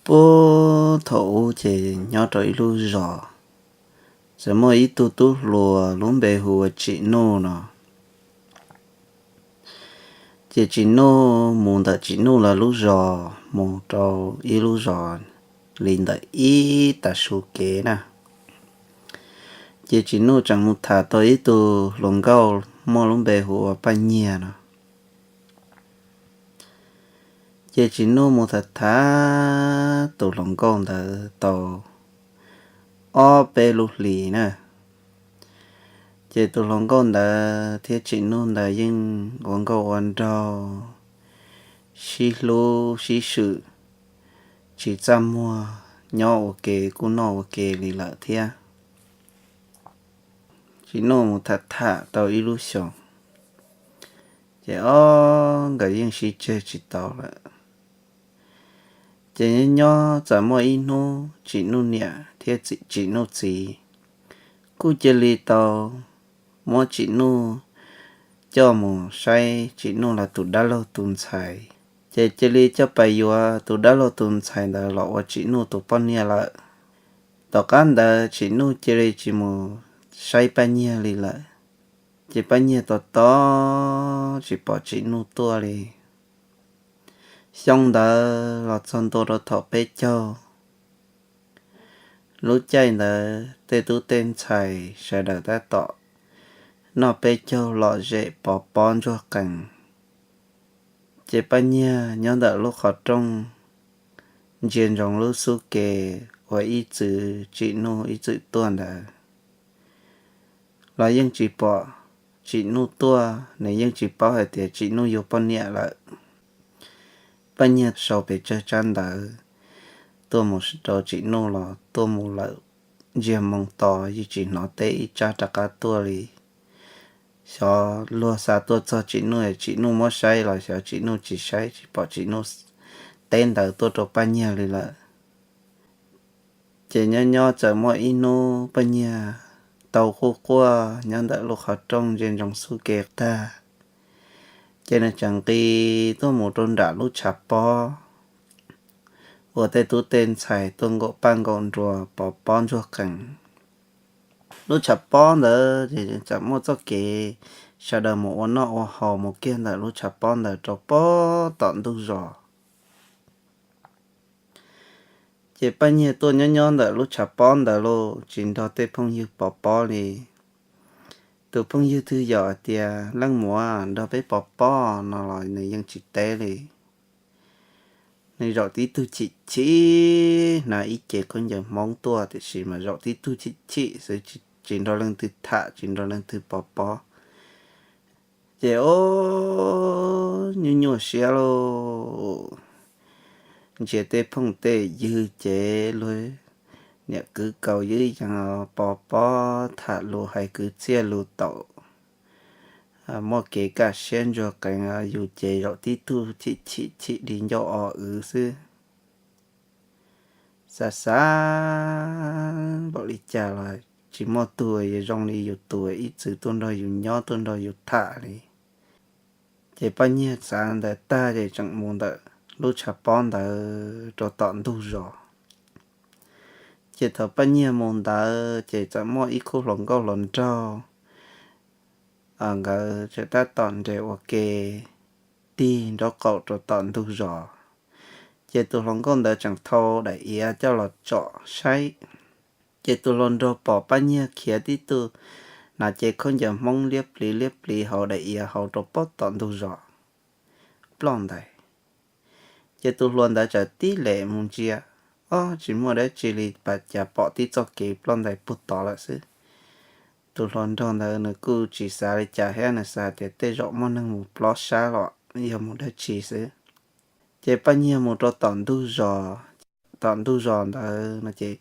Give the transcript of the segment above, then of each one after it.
Puag thaum ub ces nyob rau ib lub zos, txawm muaj ib tug tub hluas lub npe hu ua Tsim Nuj no. Ces Tsim Nuj mus ntawm Tsim Nuj lawv lub zos mus rau ib lub zos li ntawm ib tag su kev na. Ces Tsim Nuj tseem mus tham tau ib tug hluas nkauj muaj lub npe hu ua Paj Nyiag no. Ces Tsim Nuj mus tham tham tus hluas nkauj ntawd tau ob peb lub hlis na. Ces tus hluas nkauj ntawd thiab Tsim Nuj ntawd yeej ua nkauj ua nraug, sib hlub sib swm, tsis txaj muag, nyob ua ke kuj noj ua ke li lawm thiab. Tsim Nuj mus tham tham tau ib lub xyoos, ces ob nkawd yeej sib tseg tsis tau lawm. Ces nyob nyob txawm muaj ib hnub Tsim Nuj niam thiab Tsim Nuj txiv kuj cia li tau muab Tsim Nuj coj mus saib Tsim Nuj lawv tus dab laug tus ntxhais. Ces cia li coj pais yuav tus dab laug tus ntxhais ntawd los ua Tsim Nuj tus poj niam lawm. Tom qab ntawd Tsim Nuj cia li tsis mus saib Paj Nyiag li lawm. Ces Paj Nyiag tos tos tsis pom Tsim Nuj tuaj li. Xyoo ntawd los txog ntua rau thaum peb caug. Lub caij ntawd tej tub tej ntxhais sawv daws tab tom noj peb caug lom zem pov pob ntsuag qees. Ces Paj Nyiag nyob ntawm lub qhov rooj ntsia ntsoov lub xub ke uas ib txwm Tsim Nuj ib txwm tuaj ntawd. Los yeej tsis pom Tsim Nuj tuaj, nws yeej tsis paub hais tias Tsim Nuj yuav poj niam lawm. Paj Nyiag sau pes tsawg tsab ntawv tuaj mus rau Tsim Nuj los tuaj mus lawm ntsiag moo to yeej tsis hnov teb ib tsab rov qab tuaj li. Xyov luag xa tuaj txog Tsim Nuj, Tsim Nuj muab saib los xyov Tsim Nuj tsis saib, tsis pom Tsim Nuj teb ntawv tuaj rau Paj Nyiag li lawm. Ces nyob nyob txawm muaj ib hnub Paj Nyiag tau quj quaj nyob ntawm lub qhov rooj ntsia ntsoov xub ke tag, ces nws tseem nqis tuaj mus rau nram lub tshav pob uas tej tub tej ntxhais tuaj nkaum paj nkaum nruas pov pob ntsuag qees. Lub tshav pob ntawd ces txawm muaj txoj kev sawv daws mus ua noj ua haus mus kiag ntawm lub tshav pob ntawd rau pem tom ntug zos. Ces Paj Nyiag tuaj nyob nyob ntawm lub tshav pob ntawd los tsis nrog tej phooj ywg pov pob li. Tus phooj ywg twg yog hais tias leej muam nrog peb pov pob no los nws yeej tsis teb li. Nws zaum tib tug chim chim, hnav ib ce khaub ncaws Hmoob tuaj tiam sis mas zaum tib tug chim chim xwb, tsis nrog leej twg tham tsis nrog leej twg pov pob. Ces o, nyuaj nyuaj siab lauj. Ntsia tej phooj tej ywg ces luag niam kwv kaus ywj yees pov pob tham lus hais kwv txhiaj lus taum, muaj kev kaj siab ntsuag qees, yus ces zaum tib tug chim chim chim li ncauj o wv xwb. Xav xav npaum li cas los tsis muaj tus yuav zoo li yus tus ib txwm tuaj nrog yus nyob tuaj nrog yus tham li. Ces Paj Nyiag xav ntawd tag ces tseem mus ntawm lub tshav pob ntawd rau tom ntug zos. Ces thaum Paj Nyiag mus ntawd ces txawm muaj ib khub hluas nkauj hluas nraug, nkawd tseem tab tom nres ua ke tig nraub qaum rau tom ntug zos. Ces tus hluas nkauj ntawd tseem thau daim iav coj los tsom saib. Ces tus hluas nraug pom Paj Nyiag khiav tib tug hnav cev khaub ncaws Hmoob liab pliv liab pliv hauv daim iav hauv rau pem tom ntug zos ploj ntais. Ces tus hluas ntawd txawm tib lem mus ntsia, ob, tsis muaj dab tsi li, pas cas pom tib txoj kev ploj ntais puag tod lawm xwb. Tus hluas nraug ntawd nws kuj tsis xav li cas thiab, nws xav tias tej zaum muaj neeg mus plob sab los yog mus dab tsi xwb. Ces Paj Nyiag mus rau tom ntug zos, tom ntug zos ntawd no ces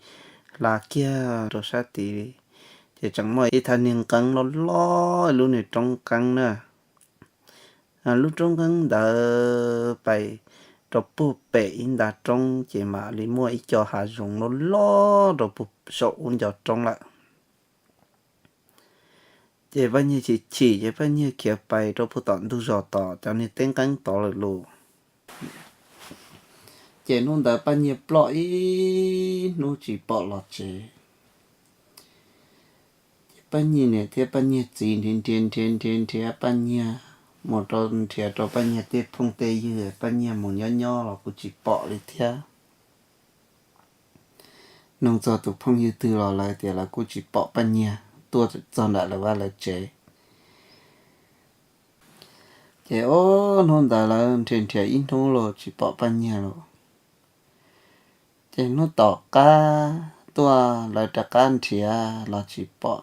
hla kiag rau sab tid, ces tseem muaj ib thaj niag nqeeb loj loj, ib lub niag roob nqeeb na. Lub roob nqeeb ntawd pais rau puag pem ib nta roob ces mam li muaj ib co hav zoov loj loj rau puag saum ub nco roob lawm. Ces Paj Nyiag chim chim ces Paj Nyiag khiav pais rau puag tom ntug zos tom cov niag teb nqeeb tod lawm lauj. Ces hnub ntawd Paj Nyiag ploj ib hnub tsis pom los tsev. Ces Paj Nyiag niam thiab Paj Nyiag txiv nrhiav nrhiav nrhiav nrhiav nrhiav Paj Nyiag, mus rau nrhiav rau Paj Nyiag tej phooj tej ywg, Paj Nyiag mus nyob nyob los kuj tsis pom li thiab. Nug txog tus phooj ywg twg los lawv tias lawv kuj tsis pom Paj Nyiag tuaj txog nram lawv vaj lawv tsev. Ces ob hnub ntawd lawv nrhiav nrhiav ib hnub los tsis pom Paj Nyiag lawm. Ces hnub tom qab tuaj lawv rov qab nrhiav los tsis pom.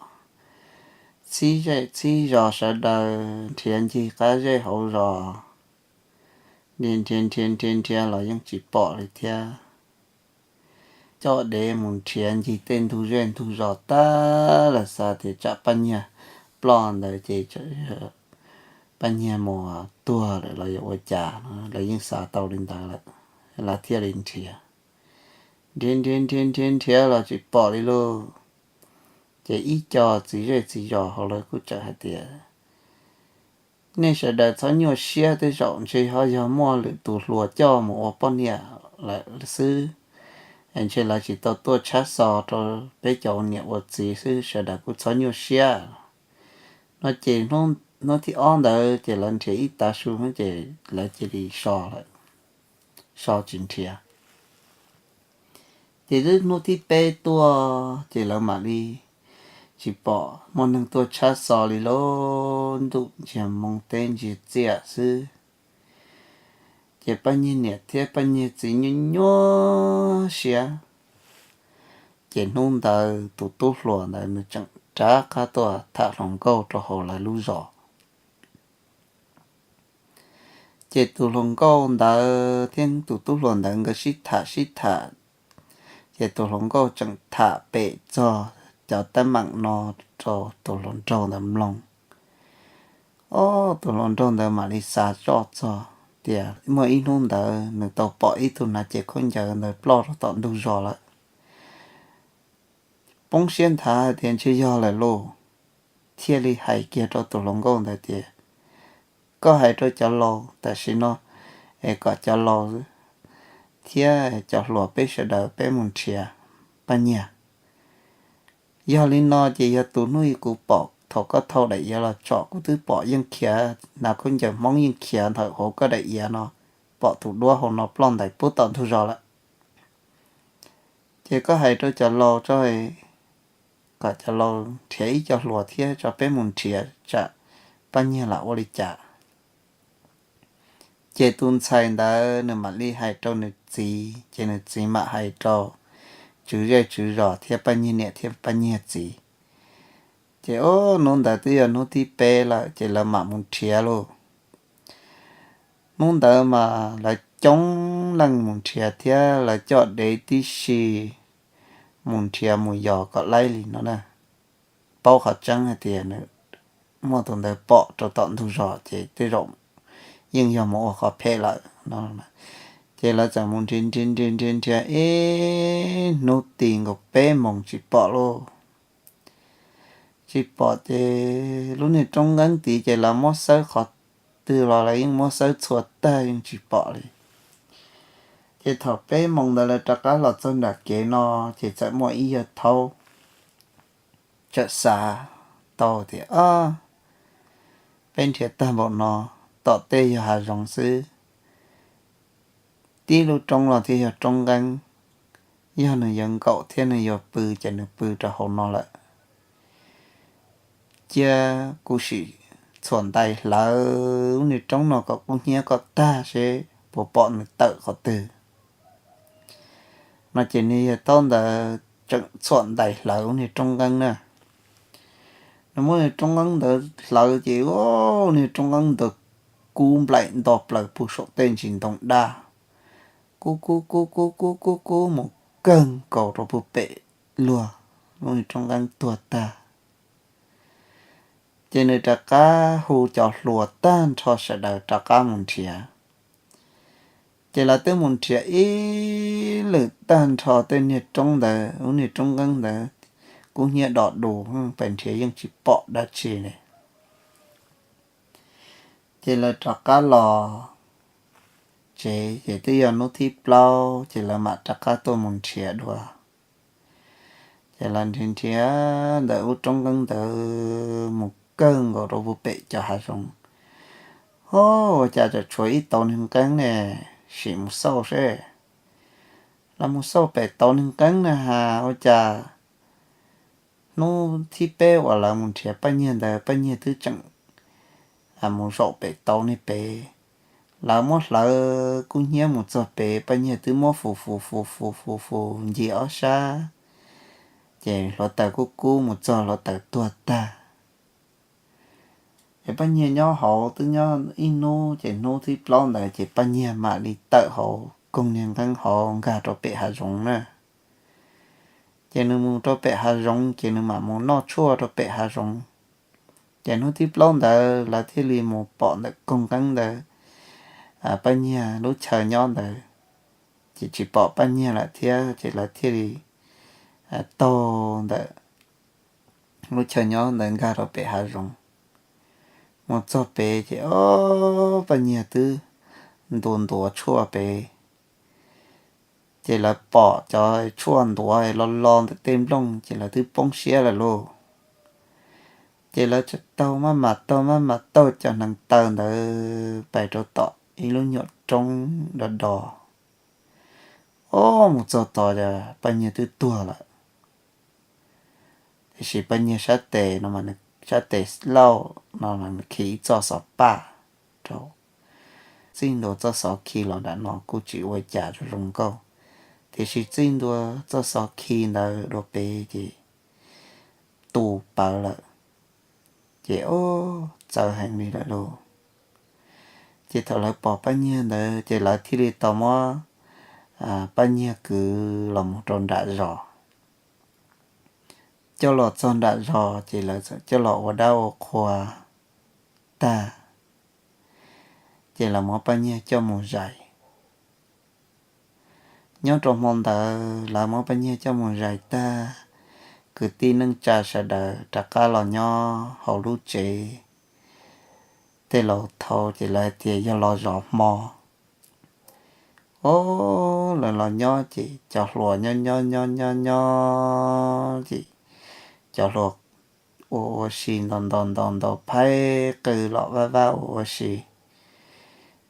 Txhib zej txhib zos sawv daws nrhiav ncig qab zej hauv zos, nrhiav nrhiav nrhiav nrhiav nrhiav los yeej tsis pom li thiab. Coj dev mus nrhiav ncig tej ntug zej ntug zos tag, lawv xav tias tsam Paj Nyiag ploj ntawd ces Paj Nyiag mus tuag lawm los yog ua cas no, lawv yeej xav tau li ntawd lawm, lawv thiaj li nrhiav. Nrhiav nrhiav nrhiav nrhiav nrhiav los tsis pom li lauj. Ces ib co txiv zej txiv zos hauv lawv kuj txawm hais tias, nej sawv daws txhob nyuaj siab, tej zaum ntshe ho yog muaj lwm tus hluas coj mus ua poj niam lawm xwb, es ntshe lawv tsis tau tuaj tshab xo rau peb cov ua niam ua txiv xwb, sawv daws kuj txhob nyuaj siab. No ces hnub thib ob ntawd ces lawv nrhiav ib tav su ces lawv cia li so lawm, so tsis nrhiav. Ces twb hnub thib peb tuaj ces lawv mam li tsis pom muaj neeg tuaj tshab xo li lauj, ntuj ntsiag moo teb ntsiag txiaj xwb. Ces Paj Nyiag niam thiab Paj Nyiag txiv nyuaj nyuaj siab. Ces hnub ntawd tus tub hluas ntawd nws tseem rov qab tuaj tham hluas nkauj rau hauv lawv lub zos. Ces tus hluas nkauj ntawd thiab tus tub hluas ntawd nkawd sib tham sib tham, ces tus hluas nkauj tseem tham pem txog cov teeb meem no rau tus hluas nraug ntawd mloog. Ob, tus hluas nraug ntawd mam li xav zoj txog tias muaj ib hnub ntawd nws tau pom ib tug hnav cev khaub ncaws ntawd ploj rau tom ntug zos lawm. Poob siab nthav hais tias ntshe yog lawm lauj, thiaj li hais kiag rau tus hluas nkauj ntawd tias, koj hais rau cov laus tam sim no es kom cov laus thiab cov hluas peb sawv daws peb mus nrhiav Paj Nyiag. Yog li no ces yog tus hnub kuv pom thaum koj thau daim iav los tsom kuv twb pom yeej khiav, hnav khaub ncaws Hmoob yeej khiav ntawm hauv koj daim iav no, pom tus duab hauv no ploj ntais pub tom ntug zos lawm. Ces koj hais rau cov laus tso, kom cov laus nrhiav ib co hluas thiab tso peb mus nrhiav tsam Paj Nyiag lam ua li cas. Ces tus ntxhais ntawd nws mam li hais rau nws txiv, ces nws txiv mam hais rau tswv zej tswv zos thiab Paj Nyiag niam thiab Paj Nyiag txiv. Ces ob hnub ntawd twb yog hnub thib peb lawm ces lawv mam mus nrhiav lauj. Hnub ntawd mas lawv coob leej mus nrhiav thiab lawv coj dev tib si mus nrhiav mus yos kom laib li no na. Paub qhov tseeb hais tias nws muaj tus ntawd pom rau tom ntug zos ces tej zaum yeej yog mus ua qhov phem lawm no. Ces lawv txawm mus nrhiav nrhiav nrhiav nrhiav nrhiav ib hnub ti nkaus peb moos tsis pom lauj. Tsis pom ces lub niag roob nqeeb tid ces lawv muab xawb qhov twg los lawv yeej muab xawb txhua tag yeej tsis pom li. Ces thaum peb moos ntawd lawv rov qab los txog nram kev no, ces txawm muaj ib yawg thaub txawm xav tau tias, peb nrhiav tag npaum no, tom tej yog hav zoov xwb, tib lub roob los thiaj yog roob nqeeb, yog nws yuav nkaum thiab nws yuav pw ces nws pw rau hauv no lawm. Cia kuv sim txhuam ntais hlawv lub niag roob no kom kub hnyiab kom tag seb puas pom nws tawm qhov twg. No ces niag yawg thaub ntawd tseem txhuam ntais hlawv lub niag roob nqeeb na. Nws muab niag roob nqeeb ntawd hlawv ces niag roob nqeeb ntawd kub nplaim nto plaws puag saum tej ntsis ntoo daj, kub kub kub kub kub kub kub mus kawg nkaus rau puag pem luag, lub niag roob nqeeb tuag tag. Ces nws rov qab hu cov hluas tag nrho sawv daws rov qab mus nrhiav. Ces lawv twb mus nrhiav ib lwm tag nrho tej niag roob ntawd, lub niag roob nqeeb ntawd kub hnyiab do dus, pes nrhiav yeej tsis pom dab tsi li. Ces lawv rov qab los tsev ces twb yog hnub thib plaub ces lawv mam rov qab tuaj mus nrhiav dua. Ces lawv nrhiav nrhiav ntawm lub roob nqeeb ntawd mus kawg nkaus rau pem cov hav zoov. Ho, ua cas tseem tshuav ib tauv neeg nqeeb ne, sim mus xauj seb. Lawv mus xauj pem tauv neeg nqeeb na has ua cas hnub thib peb uas lawv mus nrhiav Paj Nyiag ntawd Paj Nyiag twb tseem mus zaum pem tauv ne pem. Lawv muab hlawv kub hnyiab mus txog pem Paj Nyiag twb muab fus fus fus fus fus fus ncig ob sab, ces hluav taws kub kub mus txog hluav taws tuag tag. Ces Paj Nyiag nyob hauv twb nyob ib hnub ces hnub thib plaub ntawd ces Paj Nyiag mam li tawm hauv koog niag nqeeb hauv nkag rau pem hav zoov na. Ces nws mus rau pem hav zoov ces nws mam mus noj tshuaj rau pem hav zoov. Ces hnub thib plaub ntawd lawv thiaj li mus pom ntawm koog nqeeb ntawd Paj Nyiag lub chaw nyob ntawd, ces tsis pom Paj Nyiag lawm thiab ces lawv thiaj li taug ntawm lub chaw nyob ntawd nkag rau pem hav zoov. Mus txog pem ces ob Paj Nyiag twb ntuav ntuav tshuaj pem. Ces lawv pom cov tshuaj ntuav los los ntawm tej nplooj ces lawv twb poob siab lawm lauj. Ces lawv taug maj mam taug maj mam taug cov hneev taw ntawd pais rau tom ib lub nyuam roob do do. Ob, mus txog tod Paj Nyiag twb tuag lawm. Tiam sis Paj Nyiag sab tes no, sab tes lauj no nws khi ib txoj xov paj rau. Txij ntua txoj xov khi los nram no kuj tsis ua cas zoo nkauj, tiam sis txij ntua txoj xov khi ntawd dua pem ces tu pawv lawm. Ces ob, txawv heev li lawm lauj. Ces thaum lawv pom Paj Nyiag ntawd ces lawv thiaj li tau muab Paj Nyiag kwv los mus rau nram zos. Coj los txog nram zos ces lawv txawm coj los ua dab ua qhua tag, ces lawv muab Paj Nyiag coj mus zais. Nyob rau hmo ntawd lawv muab Paj Nyiag coj mus zais tag, kwv tij neej tsa sawv daws rov qab los nyob hauv lub tsev. Tej laus thaud ces lawv hais tias yog los zov hmo. Ob, lawv los nyob ces cov hluas nyob nyob nyob nyob nyob ces cov hluas ua ua si ntaus ntaus ntaus ntaus phaib qw los vaj vaj ua ua si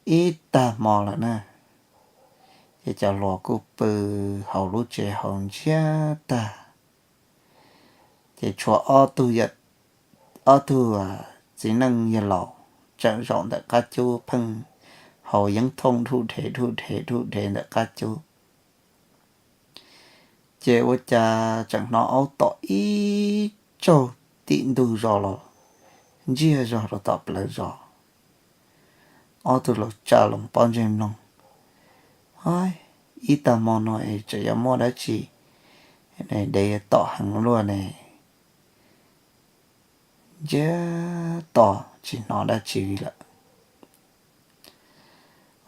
ib tag hmo lawm na. Ces cov hluas kuj pw hauv lub tsev hauv ntsiag tag. Ces tshuav ob tug, ob tug txiv neej yawg laus tseem zaum ntawm qab cub pheej haus yeeb thooj dhuj dhev dhuj dhev dhuj dhev ntawm qab cub. Ces ua cas tseem hnov aub tom ib tsaug tim ntug zos los ntsiag zog rau tom plawv zos. Ob tug laus tsa loo pob ntseg mloog, ib tag hmo no es tseem yuav muaj dab tsi dev yuav tom heev luaj ne. Ntsiag to tsis hnov dab tsi li lawm.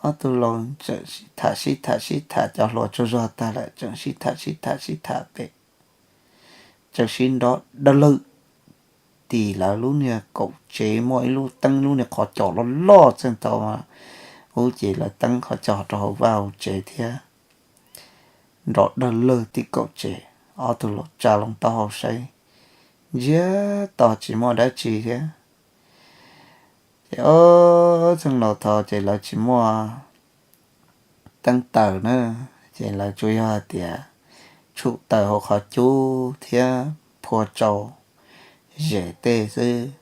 Ob tug laus tseem sib tham sib tham sib tham, cov hluas tsaug zog tag lawm tseem sib tham sib tham sib tham pem, tseem sib nrov dawb lawg tim lawv lub niag kaum tsev muaj ib lub teeb lub niag qhov cos loj loj txeej tau ub ces lawv teeb qhov cos rau hauv vaj hauv tsev thiab. Nrov dawb lawg tim kaum tsev, ob tug laus tsa loo taub hau saib, ntsiag to tsis muaj dab tsi thiab. Ces ob txheej laus thaud ces lawv tsis muaj teeb taws na, ces lawv tsuas yog hais tias tshum taws hauv qhov cub thiab phua tsau zes tej xwb.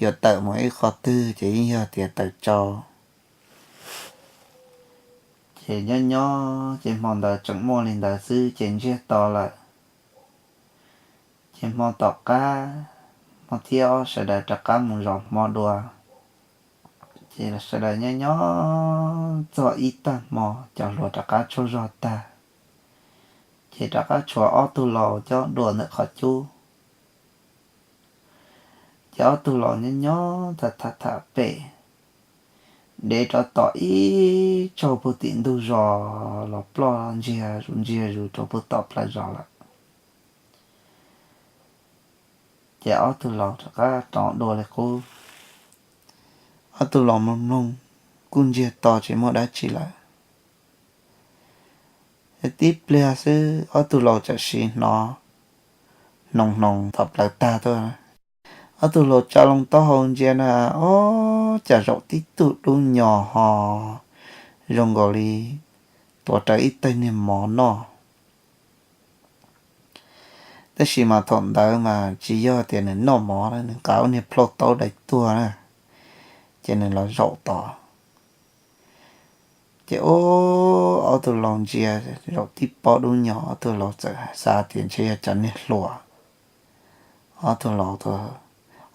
Yuav tawm mus ib qho twg ces yeej yog tias taws tsau. Ces nyob nyob ces hmo ntawd tseem muaj li ntawd xwb ces ntsiag to lawm. Ces hmo tom qab, hmo thib ob sawv daws rov qab mus zov hmo dua. Ces sawv daws nyob nyob txog ib tag hmo cov hluas rov qab tsaug zog tag, ces rov qab tshuav ob tug laus cob dua ntawm qhov cub. Ces ob tug laus nyob nyob tham tham tham pem, dev rov tom ib tsaug puag tim ntug zos los ploj ntsiag zus ntsiag zus rau puag tom plawv zos lawm. Ces ob tug laus rov qab rov dua li qub. Ob tug laus mloog mloog, kuj ntsiag to tsis muaj dab tsi lawm. Tib pliag xwb ob tug laus txawm sim hnov hnoos hnoos tom plawv tag tuaj. Ob tug laus tsa loo taub hau ntsia na, ob, cas zaum tib tug dub nyos ho zoo nkaus li tuav rawv ib teg niag mov noj. Tab sis mas thaum ntawd mas tsis yog tias nws noj mov, nws nqa ib niag plhaub taub dai tuag na, ces nws los zaum tod. Ces ob tug laus ntsia zaum tib pob dub nyos, ob tug laus txawm xav tias ntshe yog cov niag hluas. Ob tug laus,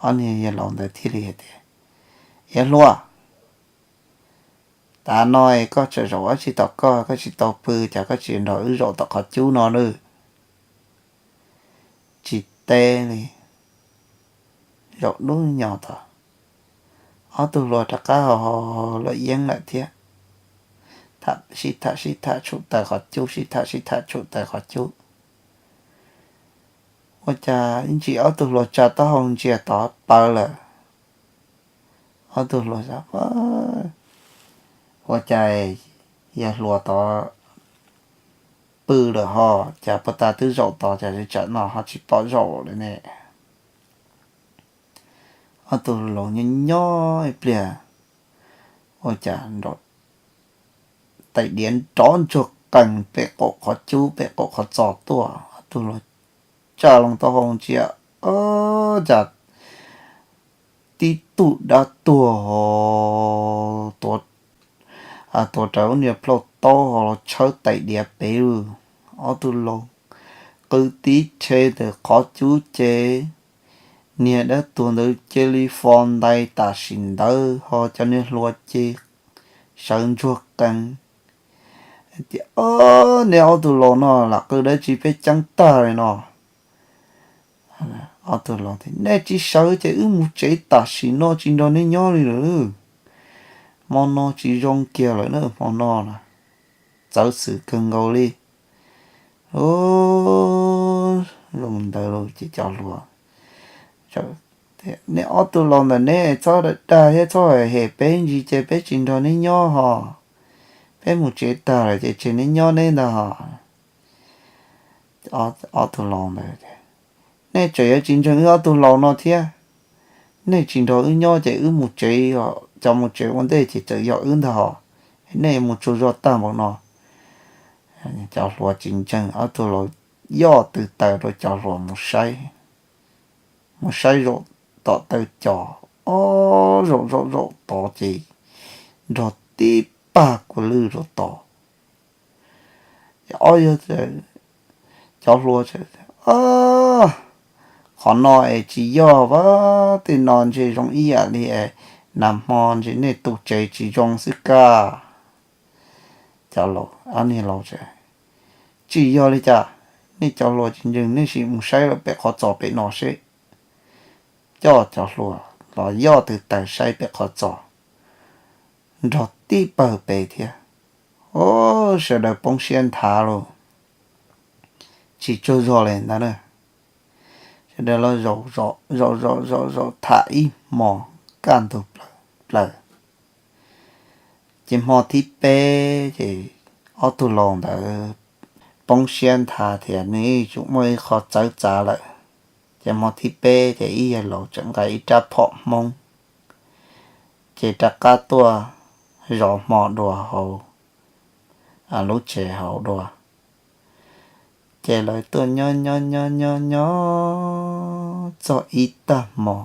ob niag yawg laus ntawd thiaj li hais tias, Yawg hluas, tav no koj tseem zaum dab tsi tom koj, koj tsis tau pw, cas koj tsis nrog wb zaum tom qhov cub no lawm? Tsis teb li, zaum dub nyos tod. Ob tug hluas rov qab haus luam yeeb lawm thiab, sib tham sib tham tshum tawm qhov cub, sib tham sib tham tshum tawm qhov cub. Ua cas ib ntsis ob tug hluas tsa taub hau ntsia tod pawv lawm. Ob tug hluas, Ua cas yawg hluas tod pw lawm ho, cas puag ta twb zaum tod, cas tsam no ho tsis pom zaum li ne? Ob tug laus nyob nyob ib pliag, ua cas tais diav nrov ntsuag qees pem qaum qhov cub pem qaum qhov txos tuaj. Ob tug laus tsa loo taub hau ntsia, cas tib tug dab tuag tuav rawv niag plhaub taub ho los tshawb tais diav pem lug. Ob tug laus qw tib rhe ntawm qhov cub ces niag dab tuag ntawd cia li fo ntais tam sim ntawd, ho cov niag hluas ces sawv ntsuag qees tias, Ob, neb ob tug laus no lam qw dab tsi peb ceeb tag li no. Ob tug laus tias, Nej tsis sawv ces wb mus tsev tam sim no tsis nrog nej nyob li lawm. Hmo no tsis zoo kiag lawm na, hmo no na txawv xwm kawg nkaus li. Zoo ntawd ces cov hluas, Nej ob tug laus ntawm neb txhob dag thiab txhob hem peb ntsis ces peb tsis nrog neb nyob ho. Peb mus tsev tag lawm ces tseg neb nyob neb ntag ho. Ob tug laus ntawd, Nej tseem yuav tsis ntseeg wb ob tug laus no thiab. Nej tsis nrog wb nyob ces wb mus tsev, cov mus tsev ua ntej ces txawm yog wb ntag ho. Nej mus tsaug zog tag npaum no. Cov hluas tsis ntseeg, ob tug laus yoj tw taws rau cov hluas mus saib. Mus saib zaum tom taw cos, ob, zaum zaum zaum tod ces nrog tib pag kua lwj rau tod. Ob, yog cov hluas, Qhov no es tsis yog, vaj tej no ntshe zoo ib yam li nag hmo ntshe nej tu tsev tsis zoo xwb kaj. Cov laus, ob niag laus, Tsis yog li cas, nej cov hluas tsis ntseeg nej sim mus saib lawm pem qhov txos pem no seb. Coj cov hluas los yoj tw taws saib pem qhov txos, nrog tib pawg pem thiab. Ob, sawv daws poob siab nthav lauj, tsis tsaug zog li ntag na. Sawv daws los zaum zaum zaum zaum tham ib hmos kaj ntug plaws. Ces hmo thib peb ces ob tug laus ntawd poob siab nthav thiab nws yuav tsum muaj ib qho txawv txav lawm. Ces hmo thib peb ces ib yawg laus tseem nqa ib rab phom Hmoob, ces rov qab tuaj zov hmo dua hauv lub tsev hauv dua. Ces lawv tuaj nyob nyob nyob nyob nyob txog ib tag hmo,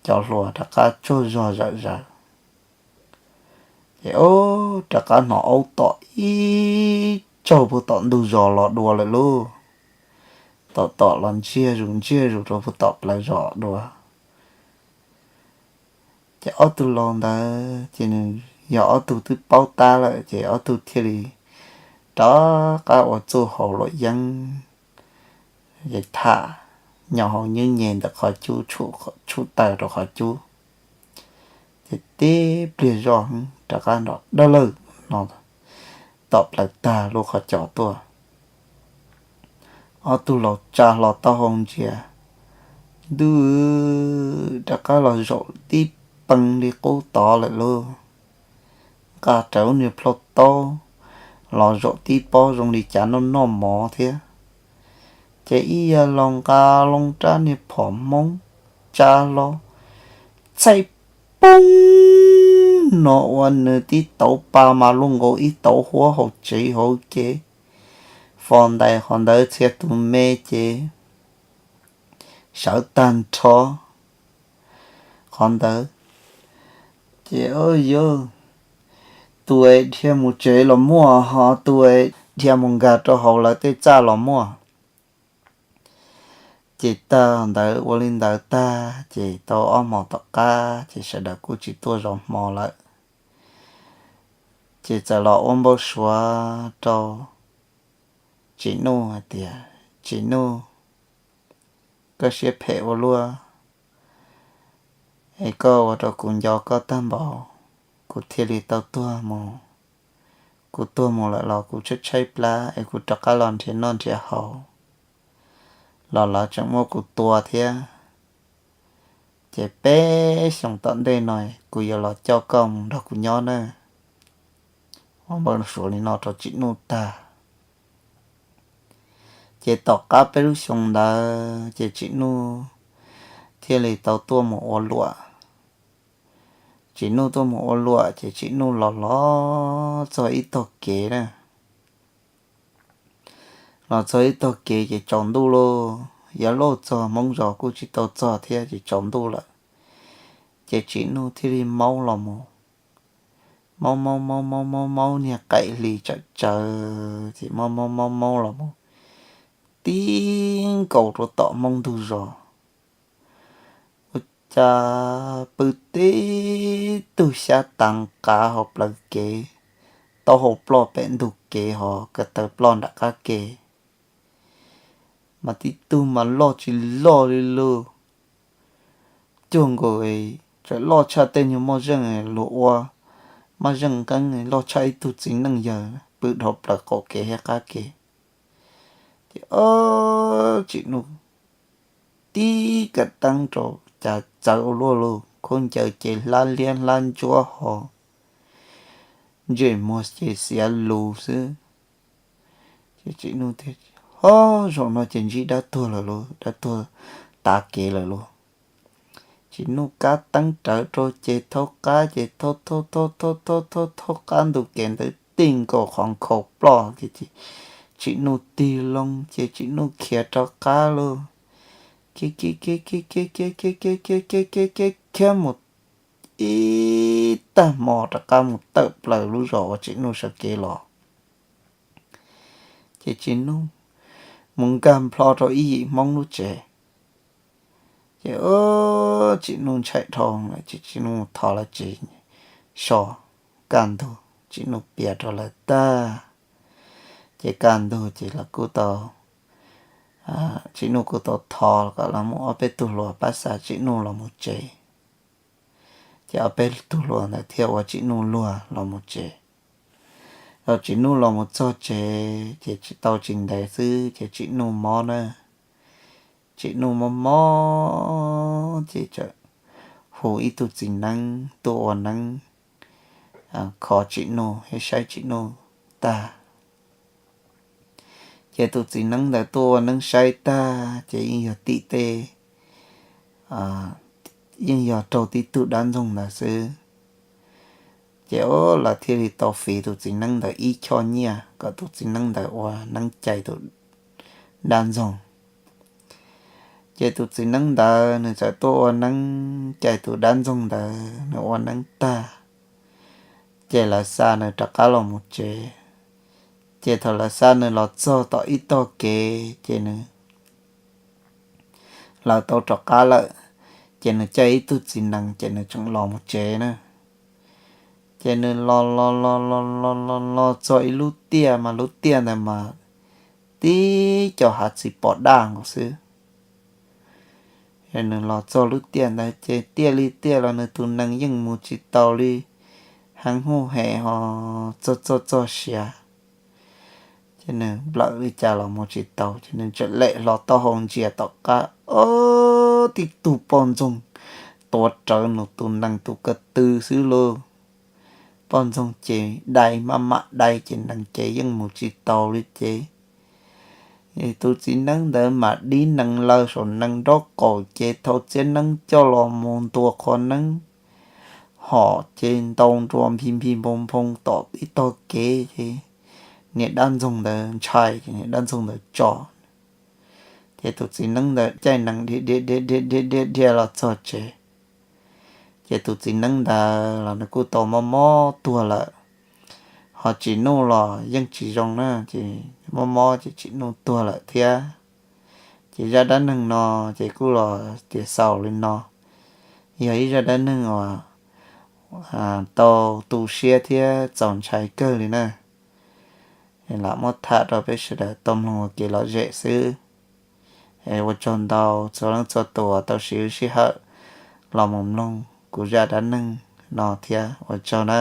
cov hluas rov qab tsaug zog zawm zaws. Ces rov qab hnov aub tom ib tsaug puag tom ntug zos los dua lawm lauj. Tom tom los ntsiag zus ntsiag zus rau puag tom plawv zos dua. Ces ob tug laus ntawd ces nws yog ob tug twb paub tab lawm ces ob tug thiaj li rov qab ua txuj haus luam yeeb, ces tham nyo hauv nywb nyem ntawm qhov cub, tshum taws rau qhov cub. Ces tib pliag zoj rov qab nrov dawb lawg no tom plaws tag lub qhov cos tuaj. Ob tug laus tsa hlo taub hau ntsia, ntuj, rov qab los zaum tib pee li qub tod lawm lauj. nqa rawv niag plhaub taub los zaum tib pob zoo li cas noj noj mov thiab. Ces ib yam los nqa loo rab niag phom Hmoob tsa hlo, txhaij poob no ua nws tib tauv pa mas luaj nkaus ib tauv huab hauv tsev hauv kev, fo ntais qhov ntawd txhia tus me ces sawv tag nrho qhov ntawd. Ces, o, yog tus es dhia mus tsev los muaj, ho tus es dhia mus nkag rau hauv lawv tej txaj los muaj. Ces tag ntawd ua li ntawd tag ces tau ob hmos tom qab ces sawv daws kuj tsis tuaj zov hmo lawm. Ces txawm los ua npau suav rau Tsim Nuj hais tias, Tsim Nuj, koj siab phem ua luaj, es koj ua rau kuv nco koj tag npaum, kuv thiaj li tau tuag mus. Kuv tuag mus lawm los kuv tshaib tshaib plab es kuv rov qab los nrhiav noj nrhiav haus los lawv tseem muab kuv tua thiab. Ces peb xyoos tom ntej no kuv yuav los coj koj mus nrog kuv nyob nawb. Ua npau suav li no rau Tsim Nuj tag, ces tom qab peb lub xyoo ntawd ces Tsim Nuj thiaj li tau tuaj mus ua luam. Tsim Nuj tuaj mus ua luam ces Tsim Nuj los los txog ib tog kev na. Los txog ib tog kev ces tsaus ntuj lauj, yav lauj txog Hmoob zos kuj tsis tau txog thiab ces tsaus ntuj lawm. Ces Tsim Nuj thiaj li maub los mus, maub maub maub maub maub maub niag qaim hli tsawm tsawv ces maub maub maub maub los mus tib nkaus rau tom Hmoob ntug zos. Ua cas pw tib tug xyab tav qav hauv plawv kev, taub hau ploj pem ntug kev ho ko taw ploj nram qab kev. Mas tib tug mas loj tsis loj li lauj, cuag nkaus tseem loj tshaj tej nyuag moj zeej luag ua, maj zeej nqeeb loj tshaj ib tug txiv neej yawg pw dhau plaws qaum kev thiab qab kev. Ces ob Tsim Nuj tib kav teeb rau cas txawv ua luaj lauj, khaub ncaws ces hlab liab hlab ntsuab ho ntsej muag ces xiav lus xwb. Ces Tsim Nuj tias, Ho, zaum no ces ntsib dab tuag lawm lauj, dab tuag tav kev lawm lauj. Tsim Nuj kav teeb rawv rau ces thaub qab ces thaub thaub thaub thaub thaub thaub thaub qab ntu kev ntawd tib nkaus qhov nkhaus ploj ces Tsim Nuj tig loo ces Tsim Nuj khiav rov qab lauj. Khiav khiav khiav khiav khiav khiav khiav khiav khiav khiav khiav khiav mus ib tag hmo rov qab mus tawm plaws lub zos uas Tsim Nuj sawv kev los. Ces Tsim Nuj mus nkag nplho rau ib yim Hmoob lub tsev. Ces Tsim Nuj ntshai dhau lawm ces Tsim Nuj thov lawv tsev so kaj ntug, Tsim Nuj piav rau lawv tag. Ces kaj ntug ces lawv kuj tau, Tsim Nuj kuj tau thov kom lawv muab ob peb tug hluas pab xa Tsim Nuj los mus tsev. Ces ob peb tug hluas ntawd thiaj ua Tsim Nuj luag los mus tsev. Thaum Tsim Nuj los mus txog tsev ces tsis tau tsis ntev xwb ces Tsim Nuj mob na. Tsim Nuj mob mob ces txawm hu ib tug txiv neeb tuaj ua neeb kho Tsim Nuj thiab saib Tsim Nuj tag. Ces tus txiv neeb ntawd tuaj ua neeb saib tag ces yeej yog tim tej, yeej yog raug tib tug dab ntxoog ntawd xwb. Ces lawv thiaj li tau fiv tus txiv neeb ntawd ib choj nyiaj kom tus txiv neeb ntawd ua neeb cais tus dab ntxoog. Ces tus txiv neeb ntawd nws txawm tuaj ua neeb cais tus dab ntxoog ntawd, nws ua neeb tag, ces lawv xa nws rov qab los mus tsev. Ces thaum lawv xa nws los txog tom ib tog kev ces nws, lawv tau rov qab lawm, ces nws caij ib tug txiv nees ces nws tseem los mus tsev na. Ces nws los los los los los los txog ib lub tiaj mas lub tiaj ntawd mas tib co hav txiv pos daj nkaus xwb. Nws los txog lub tiaj ntawd ces tiaj li tiaj los nws tus nees yeej mus tsis taus li, heev huj hem ho txog txog txog siav. Ces nws nplawm li cas los mus tsis taus ces nws tseem lem hlo taub hau ntsia tom qab, ob, tib tug poj ntxoog tuav rawv nws tus nees tus ko tw xwb lauj. poj ntxoog ces dai maj mam dai ces nees ces yeej mus tsis taus li ces tus txiv neeb ntawd mam dib nees lawm saum nees nraub qaum ces thau txiab neeb coj los mus ntua qhov neeb hom ces ntaus nruas nphi nphi npoo nphoo tom ib tog kev ces niag dab ntxoog ntawd ntshai ces niag dab ntxoog ntawd tso. Ces tus txiv neeb ntawd caij nees dhia dhia dhia dhia dhia dhia los txog tsev. Ces tus txiv neeb ntawd los nws kuj tau mob mob tuag lawm, ho Tsim Nuj los yeej tsis zoo na ces mob mob ces Tsim Nuj tuag lawm thiab. Ces zaj dab neeg no ces kuj los tias xaus li no, yog ib zaj dab neeg uas tau tu siab thiab txaus ntshai kawg li na. Lam muab tham rau peb sawv daws tau mloog ua kev lom zem xwb. Ua tsaug ntau txhua leej txhua tus uas tau siv sij hawm los mus mloog kuv zaj dab neeg no thiab ua tsaug na.